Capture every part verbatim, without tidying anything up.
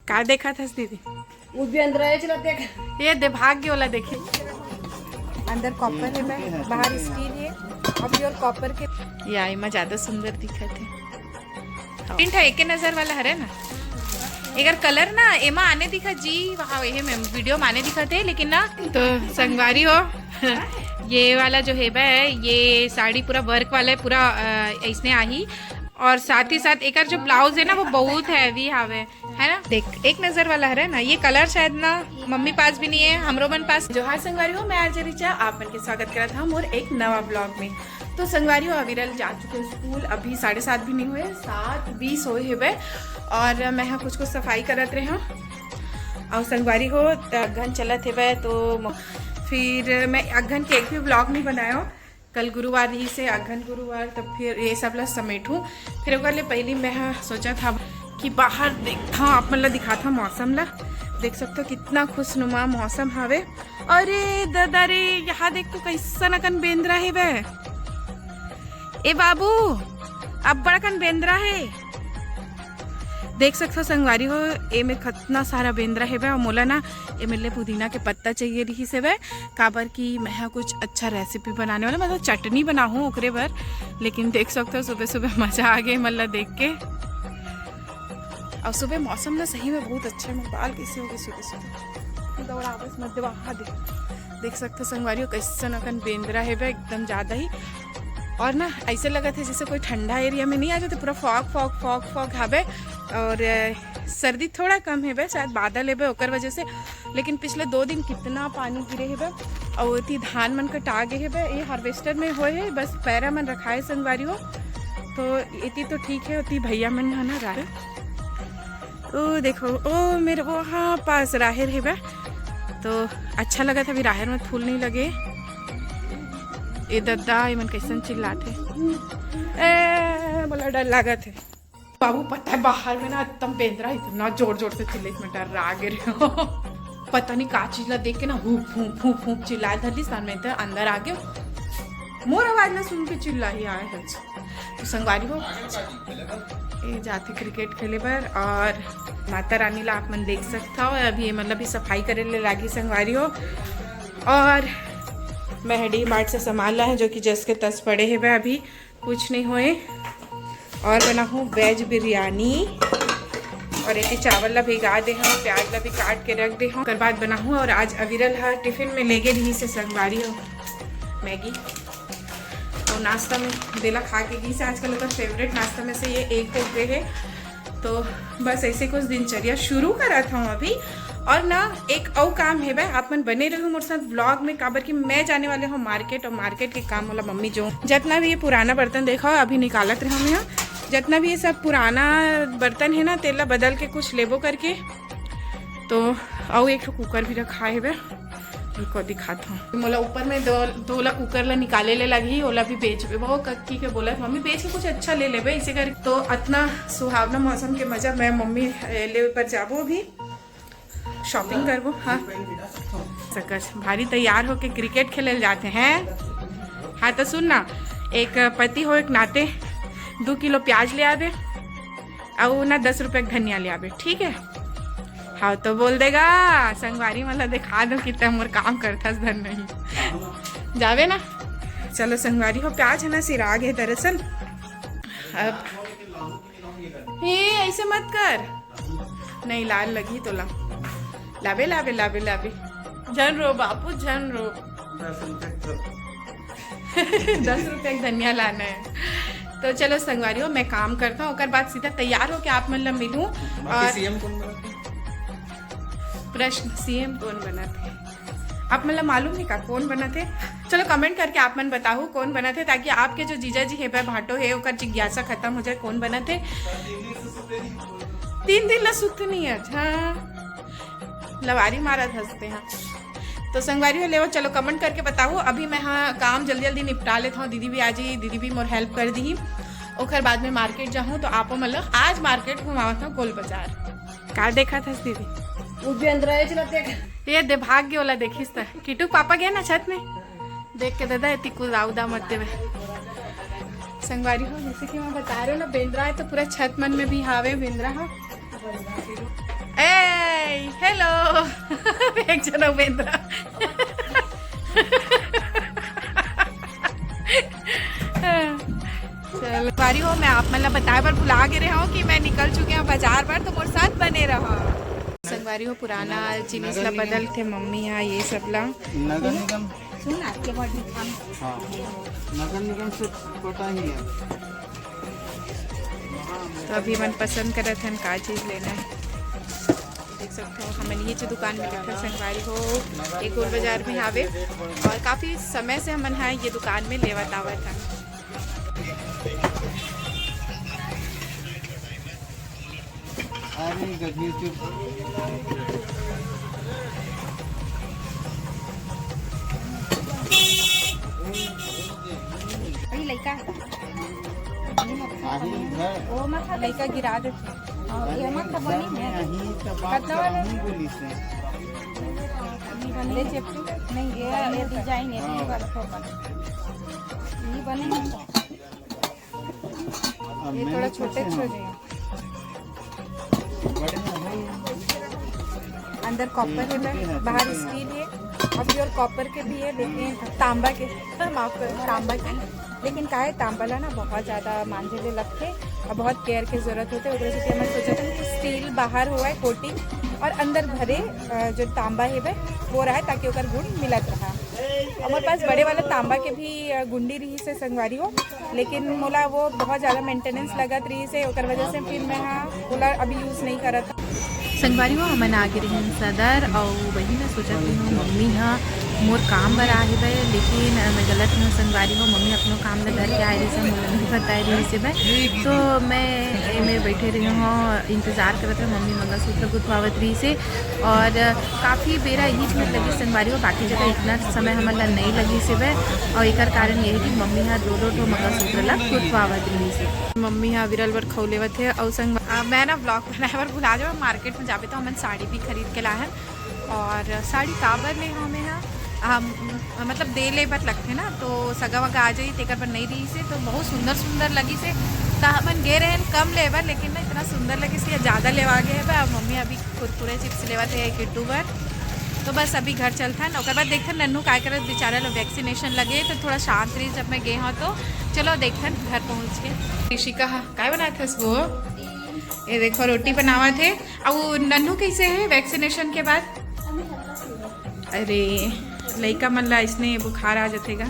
का देखत हस दीदी? वो भी अंदर आए चला देख। ये दे भाग्य वाला देखी। अंदर कॉपर हे, मैं बाहर स्टील हे। अब ये और कॉपर के या एमा ज्यादा सुंदर दिखत हे। प्रिंट हे, एके नजर वाला हरे ना। एकर कलर ना एमा आने दिखत जी, वहाँ ये में वीडियो में आने दिखत हे, लेकिन ना तो संगवारी हो ये वाला जो हेबे, ये साड़ी पूरा वर्क वाला है, पूरा अ, ऐसने आही। और साथ ही साथ एकर जो ब्लाउज है ना, वो बहुत हैवी हावे, है ना। देख, एक नजर वाला हरे ना, ये कलर शायद ना मम्मी पास भी नहीं है, हमरो मन पास। जोहार संगवारी हो, मैं आरजे रिचा, आप मन के स्वागत करत हूँ मोर एक नवा ब्लॉग में। तो संगवारी हो, अविरल जा चुके स्कूल, अभी साढ़े सात भी नहीं हुए, सात बीस होए हेबे। और मैं यहाँ कुछ कुछ सफाई करत रहे हूँ। और संगवारी हो, अगहन चलत हेबे, तो म-, फिर मैं अगहन के एक भी ब्लॉग नहीं बनाया हूँ। कल गुरुवार रहिसे, अगहन गुरुवार, तब फिर ये सब ला समेटहूँ। फिर ओकर ले पहली मैं ह सोचत हव कि बाहर देखत हव, आप मन ला दिखात हव मौसम ला। देख सकत हो कितना खुशनुमा मौसम हावे। अरे ददा रे, यहाँ देख तो कैसन अकन बेंदरा हेबे। ए बाबू, अब्बड़ अकन बेंदरा हे। देख सकत हो संगवारी हो, एमे कतना सारा बेंदरा हेबे। और मोला ना एमे ले पुदीना के पत्ता चाहिए रहिस हेबे, काबर कि मैं ह कुछ अच्छा रेसिपी बनाने वाला, मतलब चटनी बनाहूँ ओकरे बर। लेकिन देख सकत हो सुबह सुबह मजा आ गे मन ला देख के। और सुबह मौसम ना सही में बहुत अच्छा है। मोर बाल कैसे हो गए सुबह सुबह, दौड़ा बस मत देवा। हाँ देख, देख सकत हो संगवारी हो कैसन अकन बेंदरा हेबे एकदम ज्यादा ही। और ना ऐसे लगत हे जैसे कोई ठंडा एरिया में नहीं आ जाते, पूरा fog fog fog fog हावे। और अ, सर्दी थोड़ा कम हेबे, शायद बादल हेबे ओकर वजह से। लेकिन पिछले दो दिन कितना पानी गिरे हेबे। और एती धान मन कटा गे हेबे, ये हार्वेस्टर में होए हे, बस पैरा मन रखाए संगवारी हो। तो एती तो ठीक है, ओती भैया मन है ना राहर। ओ देखो, ओ मेरे वहाँ पास राहर हेबे, तो अच्छा लगत हे। अभी राहर में फूल नहीं लगे। ए दद्दा, एमन कैसन चिल्लात हे। ए, मोला डर लागत हे। बाबू, पता है बाहर में ना एकदम बेंदरा इतना जोर जोर से चिल्लाइस, मैं डर्रा गे रहे हो। पता नहीं का चीज ला देख के ना हुप हुप हुप हुप चिल्लाए धर लिस, मैं तो अंदर आ गे। मोर आवाज ला सुन के चिल्ला ही आए है। तो संगवारी हो, ए जाथे क्रिकेट खेले बर और माता रानी ला आप मन देख सकत हो। अभी ये मतलब ही सफाई करे ले लागी संगवारी हो। और मैं डी मार्ट से सामान लाए हैं जो कि जस के तस पड़े हेबे, अभी कुछ नहीं होए। और बनाहूँ वेज बिरयानी। और एती चावल ला भिगा दे हूँ, प्याज ला भी काट के रख दे हूँ, ओकर बाद बनाहूँ। और आज अविरल हा टिफिन में लेगे रहिसे संगवारी हो मैगी। तो नाश्ता में देला खा के गिस, आजकल ओकर फेवरेट नाश्ता में से ये एक हो गए है। तो बस ऐसे कुछ दिनचर्या शुरू करत हूँ अभी। और ना एक अउ काम हेबे, आप मन बने रहू मोर साथ ब्लॉग में, काबर कि मैं जाने वाले हूँ मार्केट, और मार्केट के काम वाला मम्मी जो जितना भी ये पुराना बर्तन देखा हो, अभी निकालत रहे हूँ मैं, जितना भी ये सब पुराना बर्तन है ना, तेला बदल के कुछ लेबो करके। तो अउ एक ठो कुकर भी रखा हेबे, रुको दिखात हूँ। मोला ऊपर में दो, दो ला कुकर ला निकाले ले लगही, ओला भी बेचबे। वो कक्की के बोलत, "मम्मी बेच के कुछ अच्छा ले लेबे, इसे कर।" तो अतना सुहावना मौसम के मजा मैं मम्मी, ए, ले पर जाबो अभी। शॉपिंग करबो, हाँ। सकस भारी तैयार होके क्रिकेट खेले जाते हैं। हाँ तो सुन ना, एक पति हो एक नाते दो किलो प्याज ले आबे, अउ ना दस रुपया के धनिया ले आबे, ठीक है? हाँ तो बोल देगा, संगवारी मन ला दिखा दो कि तै मोर काम करथस धन नहीं। जाबे ना। चलो संगवारी हो, प्याज है ना सिरा गे दरअसल। अब ये ऐसे मत कर, नहीं लाल लगी तोला। लाबे लाबे लाबे लाबे। झन रो बापू, झन रो। दस रुपया के धनिया लाना है। तो चलो संगवारी हो, मैं काम करता हूँ, ओकर बाद सीधा तैयार होके आप मन ला मिलूँ। और सीएम कौन बनत हे? प्रश्न, सीएम कौन बनत हे? आप मन ला मालूम है का कौन बनत हे? चलो कमेंट करके आप मन बताहू कौन बनत हे, ताकि आपके जो जीजा जी हेबे भाटो हे, ओकर जिज्ञासा खत्म हो जाए कौन बनत हे। तीन दिन ला सुत नहीं है, हाँ। लवारी मारत हंसते हैं। तो संगवारी हो लेवो, चलो कमेंट करके बताओ। अभी मैं हाँ काम जल्दी जल्दी निपटा लेता हूँ, दीदी भी आ जाइए, दीदी भी मोर हेल्प कर दी। ओकर बाद में मार्केट जाहूँ तो आपो मतलब आज मार्केट घुमावत हूँ गोल बाजार। का देखत हस दीदी? वो भी अंदर आए चला देख। ये दे भाग्य वाला देखिस त किटू पापा गए ना छत में, देख के दादा एती कुदाउदा मत देवे। संगवारी हो, जैसे कि मैं बता रहे हो ना, बेंदरा है तो पूरा छत मन में भी हावे बेंदरा हा। ए, एक जन अउ बेंदरा। चल, संगवारी हो, मैं आप मन ला बताए बर भुला गे रहे हूँ कि मैं निकल चुके हूँ बाजार बर, तो मोर साथ बने रहा। संगवारी हो, पुराना जिनिस ला बदलथे मम्मी हा ये सब ला। नगर निगम। सुन, आपके बॉडी काम। हाँ, नगर निगम से पटा ही है। तो अभी मन पसंद करत हन का चीज लेना है। देख सकते हो, हमन ये जो दुकान में देखत संगवारी हो, ये गोल बाजार में हावे और काफी समय से हमन हा ये दुकान में लेवत आवत हन। अरे गधे, चुप। अरे लइका। आही घर। ओ मत लइका गिरा दे। और ये मत तो बनी है। यही तो बात कतना वाला? करही बोली से। ये बने चिपकू? नहीं, ये, ये डिजाइन है, हाँ। ये वाला तो बने। ये बने हैं। अब ये मैंने थोड़ा छोटे पूछे हैं। छोटे हैं। बड़े हैं। अंदर कॉपर है, बाहर स्टील है। और प्योर कॉपर के भी है, लेकिन तांबा के, माफ करो, तांबा के। लेकिन का है, तांबा ला ना बहुत ज्यादा मांजे ले लगथे और बहुत केयर के जरूरत होथे। ओकरे सेती हमन सोचत हन कि स्टील बाहर होवय कोटिंग और अंदर भरे, अ, जो तांबा हेबे वो रहय, ताकि ओकर गुण मिलत रहा। हमर पास बड़े वाला तांबा के भी, अ, गुंडी रहिस हे संगवारी हो, लेकिन मोला वो बहुत ज्यादा मेंटेनेंस लगत रहिस हे, ओकर वजह से फिर मैं हा ओला अभी यूज नहीं करत। संगवारी हो, हमन आगे रहिन सदर, अउ वही मैं सोचत रही हूँ, मम्मी हा मोर काम बर आ हेबे, लेकिन, अ, मैं गलत हूँ संगवारी हो, मम्मी अपनो काम ला धर के आए रहिस हे, मोला नहीं बताए रहिस हे। तो मैं एमे बैठे रही हूँ, इंतजार करत रहे, मम्मी मंगलसूत्र गुथवावत रहिस हे। और काफी बेरा इही में लगी संगवारी हो, बाकी जगह इतना समय हमन ला नहीं लगी से बे। और एकर कारण ये है कि मम्मी हा दो दो ठो मंगलसूत्र ला गुथवावत रहिस हे। मम्मी हा विरल बर खऊ लेवत हे। और संग, अ, मैं ना ब्लॉग बनाए बर भुला जाऊँ, मार्केट में जाबे तो हमन साड़ी भी खरीद के लाए हन। और साड़ी काबर ले हमें हा, हम, मतलब दे ले बर लगथे ना, तो सगा वगा आ जाई, तेकर बर नहीं रहिस हे, तो बहुत सुंदर सुंदर लगिस हे। त हमन गे रहन कम ले बर, लेकिन ना इतना सुंदर लगिस हे, ज्यादा लेवा गे हे बा। मम्मी अभी कुरकुरे चिप्स लेवत हे किट्टू बर। तो बस अभी घर चलथन, ओकर बाद देखथन नन्नू काय करत, बेचारा ला वैक्सीनेशन लगे, तो थोड़ा शांत रही जब मैं गे हूँ तो। चलो देखथन घर पहुँच के। ऋषिका हा, काय बनाए थस वो? ये देखो रोटी बनावत हे। अउ नन्नू कैसे है वैक्सीनेशन के बाद? अरे, लइका मन ला इसने बुखार आ जाथे गा।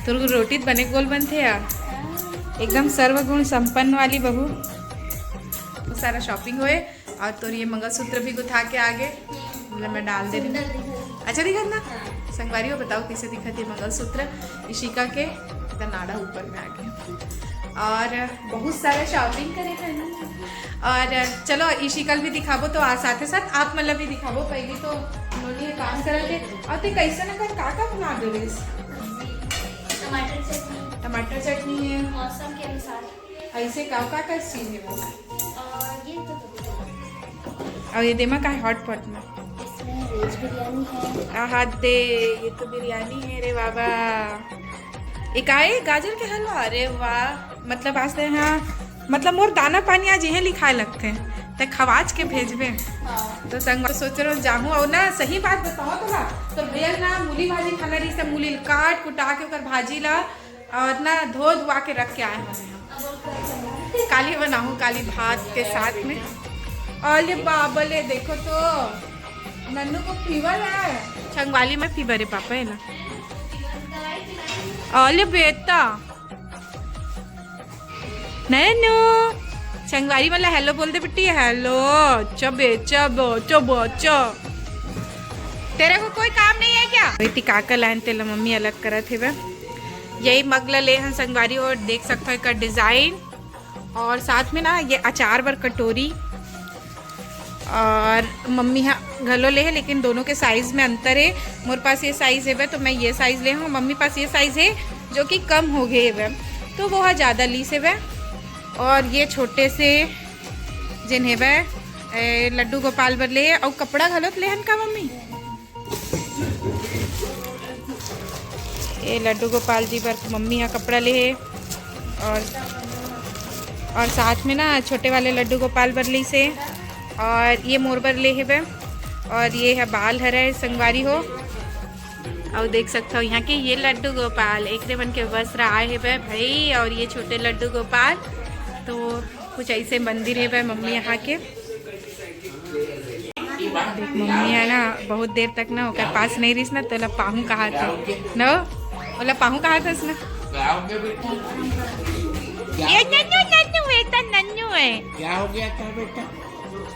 तोर रोटी त बने गोल बनथे यार, एकदम सर्वगुण संपन्न वाली बहू। बहुत सारा शॉपिंग होए और तोर ये मंगलसूत्र भी गुथा के आगे, मतलब मैं डाल दे रही हूँ। अच्छा दिखत ना? संगवारी हो, बताओ कैसे दिखत ये मंगलसूत्र इशिका के, एकदम नाड़ा ऊपर में आगे। और बहुत सारा शॉपिंग करे थे ना। और चलो, इशिका ल भी दिखाबो, तो आ, साथे साथ आप मन ल भी दिखाबो। पहली तो नोनी ह काम करत हे। और ते कैसे ना कर का का बना दे रे? टमाटर चटनी। टमाटर चटनी है। मौसम के अनुसार। ऐसे का का का चीज है वो? और ये तो कभी कभार। और ये देमा का है हॉट पॉट में? इसमें वेज बिरयानी है। आहा दे, ये तो बिरयानी है रे बाबा। ये का है? गाजर के हलवा? अरे वाह, मतलब आज ते, हाँ, मतलब मोर दाना पानी आज इहे लिखाए लगथे, ते खवाच के भेजबे। हाँ। तो संग सोच रहे जाहूँ। और ना सही बात बताओ तो ना, तो भैया ना मूली भाजी खाना रही से, मूली काट कुटा के ओकर भाजी ला और ना धो धुआ के रख के आए हमें हम। काली बनाहूँ, काली भात के साथ में। और ये बाबा ले देखो तो, नन्नू को फीवर है। संगवाली में फीवर है पापा, है ना? और ये बेटा नैनू, संगवारी वाला हेलो बोल दे बिट्टी, हेलो। चबे चबो चबो च। तेरे को कोई काम नहीं है क्या? इति काका लाइन तेला मम्मी अलग करत हे बे। यही मग ला ले हन संगवारी, और देख सकते हो एकर डिजाइन, और साथ में ना ये अचार बर कटोरी, और मम्मी हा घलो ले हे, लेकिन दोनों के साइज में अंतर है। मोर पास ये साइज हेबे तो मैं ये साइज ले हूँ, मम्मी पास ये साइज है जो कि कम हो गए हेबे, तो वो हा ज़्यादा लीस हेबे। और ये छोटे से जेन हेबे, ए, लड्डू गोपाल बर ले हे। और कपड़ा घलो ले हन का मम्मी? ये लड्डू गोपाल जी बर मम्मी हा कपड़ा ले हे, और, और साथ में ना छोटे वाले लड्डू गोपाल बर लीस हे, और ये मोर बर ले हेबे, और ये है बाल हरे संगवारी हो। और देख सकते हो यहाँ के ये लड्डू गोपाल, एकरे मन के बस रहा है बे भाई। और ये छोटे लड्डू गोपाल तो कुछ ऐसे मंदिर है बे मम्मी यहाँ के। देख, मम्मी है ना, बहुत देर तक ना ओकर पास नहीं रहिस ना, तो ओला पाहू कहा थे न, ओला पाहू कहा था ना। ये नन्नू, नन्नू बेटा, नन्नू है। क्या हो गया था बेटा?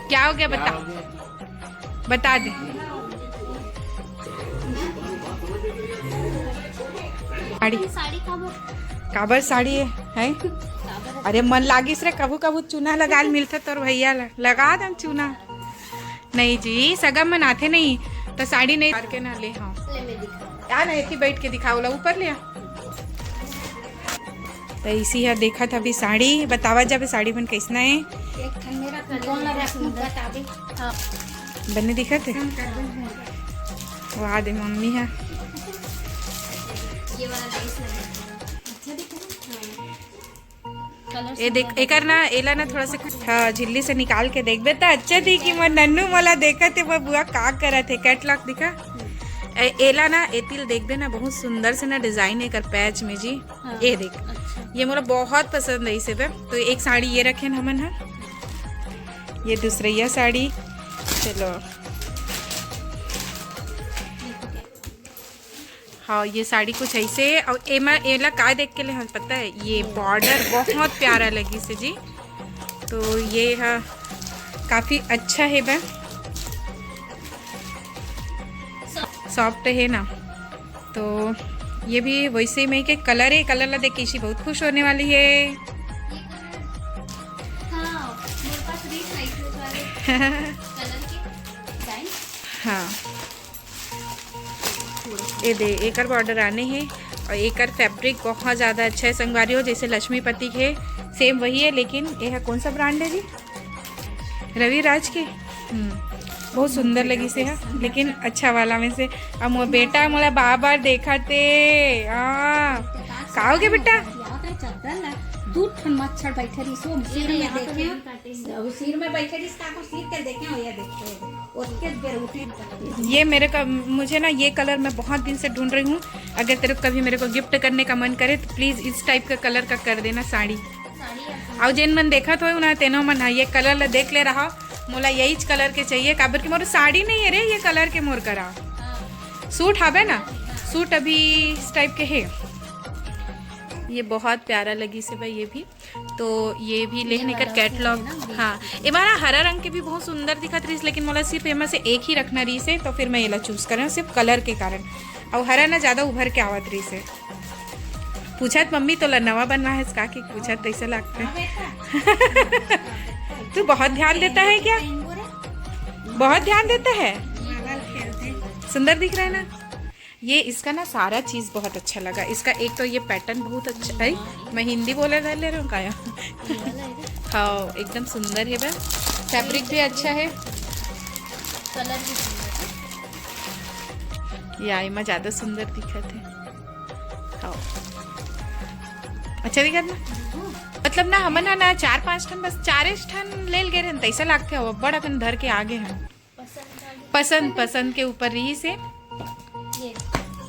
क्या हो गया, बता। बता दे। साड़ी। साड़ी काबर? काबर साड़ी है, है? अरे मन लागिस रे, कभू कभू चूना लगा मिलता तोर भैया ला, लगा दम चूना। नहीं जी, सगा मन आथे नहीं तो साड़ी नहीं करके ना ले। हाँ, ले मैं दिखा। आ ना, एती बैठ के दिखा, ओला ऊपर ले आ। तो इसी है, देखत अभी साड़ी, बतावा जाबे साड़ी मन कैसना है। एक ठन मेरा कौन ला रखूं, बताबे। हाँ। बने दिखत है। वाह दे मम्मी है। ये वाला नाइस लगे। अच्छा दिख रहा है। ये देख, एकर ना, एला ना थोड़ा सा, हाँ, झिल्ली से निकाल के देखबे त अच्छा दिखी। मोर नन्नू मोला देखत है, वो बुआ का करत है। कैटलॉग दिखा। ए, एला ना, एतिल देखबे ना, बहुत सुंदर से ना डिजाइन है एकर पैच में जी। हाँ, ये देख, अच्छा। ये मोला बहुत पसंद है इसे पे। तो एक साड़ी ये रखे हमन हा, ये दूसरैया साड़ी। चलो, हाँ, ये साड़ी कुछ ऐसे है। और एमा, एला का देख के ले हम, पता है, ये बॉर्डर बहुत प्यारा लगी से जी। तो ये हा काफी अच्छा है बे, सॉफ्ट है ना। तो ये भी वैसे में के कलर है, कलर ला देख के इसी बहुत खुश होने वाली है। हाँ, मेरे पास रील आई थी उस वाले कलर की डिजाइन। हाँ, ये दे, एकर बॉर्डर आने हैं। और एकर फैब्रिक बहुत ज़्यादा अच्छा है संगवारी हो, जैसे लक्ष्मीपति के सेम वही है, लेकिन ये है, कौन सा ब्रांड है जी? रविराज के। हम्म, बहुत सुंदर लगी से है, लेकिन अच्छा वाला में से। अब मोर बेटा मोला बार बार देखा थे। हाँ, का हो गया बेटा? दू ठन मच्छर बैठे रही सो, सिर में देखे, अब सिर में बैठे रही, का को सिर के देखे हो, ये देखे, उसके बेर उठे। ये मेरे का, मुझे ना ये कलर मैं बहुत दिन से ढूंढ रही हूँ। अगर तेरे को कभी मेरे को गिफ्ट करने का मन करे तो प्लीज इस टाइप का कलर का कर देना साड़ी। और जेन मन देखत हो ना, तेनो मन हा ये कलर ला देख ले रहा, मोला यही कलर के चाहिए, काबर कि मोर साड़ी नहीं है रे ये कलर के मोर करा। सूट हवे ना, सूट अभी इस टाइप के है। ये बहुत प्यारा लगी से भाई, ये भी। तो ये भी लेहन एकर कैटलॉग। हाँ, एमा ना हरा रंग के भी बहुत सुंदर दिखत रहिस, लेकिन मोला सिर्फ एमा से एक ही रखना रहिस है, तो फिर मैं एला चूज करें सिर्फ कलर के कारण। और हरा ना ज्यादा उभर के आवत रहिस है। पूछत मम्मी तोला नवा बनवा है का, कि पूछत तैसे लगते। तू बहुत ध्यान देता है क्या? बहुत ध्यान देता है। सुंदर दिख रहा है ना। ये इसका ना सारा चीज बहुत अच्छा लगा। इसका एक तो ये पैटर्न बहुत अच्छा है, मैं हिंदी बोले रह ले रहा हूँ काया। हाँ, एकदम सुंदर है बे, फैब्रिक भी अच्छा है, कलर भी सुंदर है। ये आई में ज्यादा सुंदर दिखत है। हाँ, अच्छा दिखत ना। मतलब ना, हमन ह ना चार पांच ठन, बस चारे ठन लेल गे रहन, तैसा लागथे। अब बड़ अकन धर के आगे हैं। पसंद, पसंद के ऊपर रही से। ये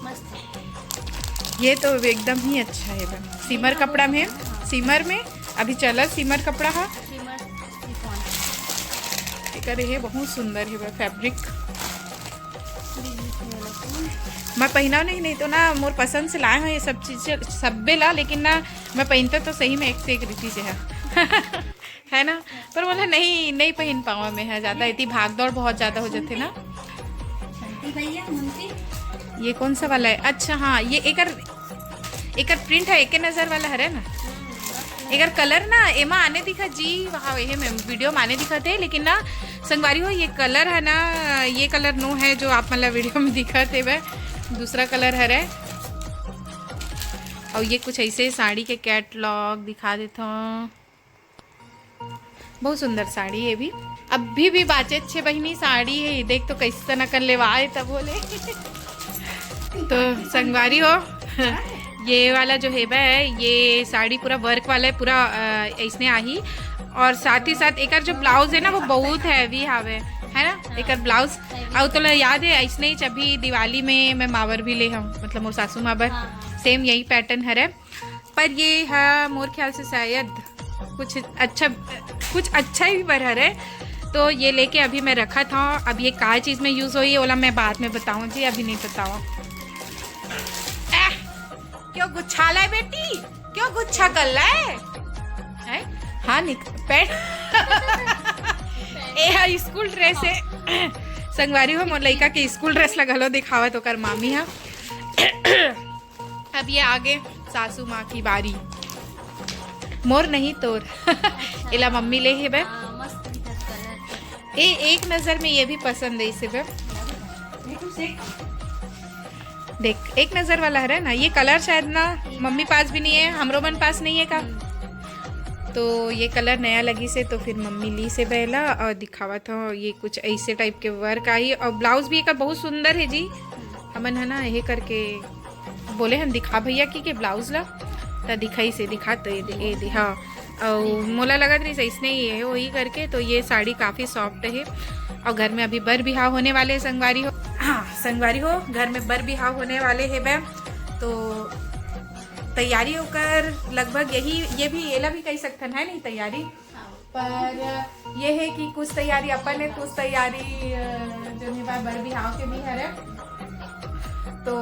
मस्त है। ये तो एकदम ही अच्छा है बा। सीमर कपड़ा में, सीमर में अभी चला सीमर कपड़ा हा। एकर ये बहुत सुंदर है बा फैब्रिक। मैं पहना नहीं, नहीं तो ना मोर पसंद से लाए हो ये सब चीज, सब्बे ला, लेकिन ना मैं पहनता तो सही में एक से एक रीति से है। है ना? पर बोला नहीं, नहीं पहन पावा मैं है ज्यादा, इतनी भाग दौड़ बहुत ज्यादा हो जाते ना। शांति भैया, मुंशी। ये कौन सा वाला है? अच्छा हाँ, ये एकर, एकर प्रिंट है, एके नजर वाला हरे ना। एकर कलर ना एमा आने दिखा जी, वहाँ ये में वीडियो में आने दिखा थे, लेकिन ना संगवारी हो, ये कलर है ना, ये कलर नो है जो आप मतलब वीडियो में दिखा थे वह, दूसरा कलर हरे। और ये कुछ ऐसे साड़ी के कैटलॉग दिखा देता हूँ। बहुत सुंदर साड़ी है भी, अभी भी बाचे छे बहिनी साड़ी है। देख तो कैसे ना कर लेवाए तब बोले। तो संगवारी हो, ये वाला जो है बे, ये साड़ी पूरा वर्क वाला है, पूरा अ, ऐसने आही। और साथ ही साथ एकर जो ब्लाउज है ना, वो बहुत हैवी हावे। है ना, एकर ब्लाउज। अउ तोला याद है, ऐसने ही अभी दिवाली में मैं मावर भी ले हूँ, मतलब मोर सासू माँ बर। हाँ। सेम यही पैटर्न हरे, पर ये है मोर ख्याल से शायद कुछ अच्छा, कुछ अच्छा ही बर हरे। तो ये लेके अभी मैं रखत हूँ। अब ये का चीज में यूज होई, ओला मैं बाद में बताऊँ जी, अभी नहीं बताऊँ। आह, क्यों गुच्छाला है बेटी, क्यों गुच्छा कर रहा है? हैं? हाँ, निक-, पैंट। ए, हाँ, स्कूल ड्रेस है। संगवारी हो, मोर लइका के स्कूल ड्रेस ला घलो दिखावत ओकर मामी हा। अब ये आगे सासू माँ की बारी। मोर नहीं, तोर। एला मम्मी ले हे बे। हाँ, मस्त दिखत कलर। ए, एक नजर में ये भी पसंद है इसे बे। देख, एक नजर वाला हरे ना, ये कलर शायद ना मम्मी पास भी नहीं है, हमरो मन पास नहीं है का। तो ये कलर नया लगी से, तो फिर मम्मी ली से बेला और दिखावत हो। ये कुछ ऐसे टाइप के वर्क आई और ब्लाउज भी एकर बहुत सुंदर है जी। हमन है ना, ये करके बोले हम दिखा भैया की के ब्लाउज ला, त दिखाई से दिखा तो ये दे, ये दे, हाँ। और मोला लगत रही ऐसने ही है वही करके। तो ये साड़ी काफी सॉफ्ट है और घर में अभी बर बिहाव होने वाले हैं संगवारी हो। हाँ संगवारी हो, घर में बर बिहाव होने वाले है बे। तो तैयारी ओकर लगभग यही, ये भी, एला भी कह सकथन है नहीं तैयारी, पर ये है कि कुछ तैयारी अपन है, कुछ तैयारी अ, जो है बर बिहाव के भी हरे। तो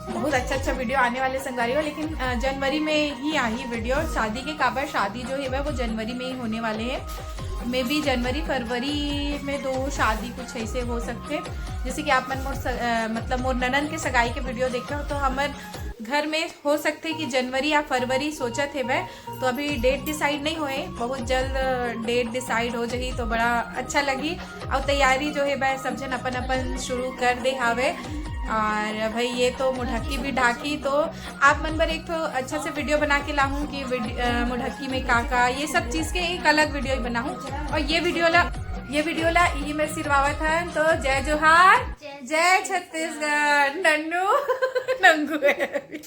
बहुत अच्छा अच्छा वीडियो आने वाले संगवारी हो, लेकिन अ, जनवरी में ही आही वीडियो। शादी के काबर, शादी जो है वो जनवरी में ही होने वाले हैं। मे बी जनवरी फरवरी में दो शादी कुछ ऐसे हो सकते हैं। जैसे कि आप मन मोर स-, अ, मतलब मोर ननन के सगाई के वीडियो देखे हो तो हमर घर में हो सकते कि जनवरी या फरवरी सोचत हेबे। तो अभी डेट डिसाइड नहीं होए, बहुत जल्द डेट डिसाइड हो जाही तो बड़ा अच्छा लगी। और तैयारी जो है बे सब जन अपन अपन शुरू कर दे हावे। और भाई ये तो मुढ़क्की भी ढाकी, तो आप मन बर एक तो अच्छा से वीडियो बना के लाहूँ कि वीडियो, अ, मुढ़क्की में का का, ये सब चीज के एक अलग वीडियो बनाहूँ। और ये वीडियो ला, ये वीडियो ला यही मैं सिरवावत हन। तो जय जोहार, जय छत्तीसगढ़। नन्नू नंगू है।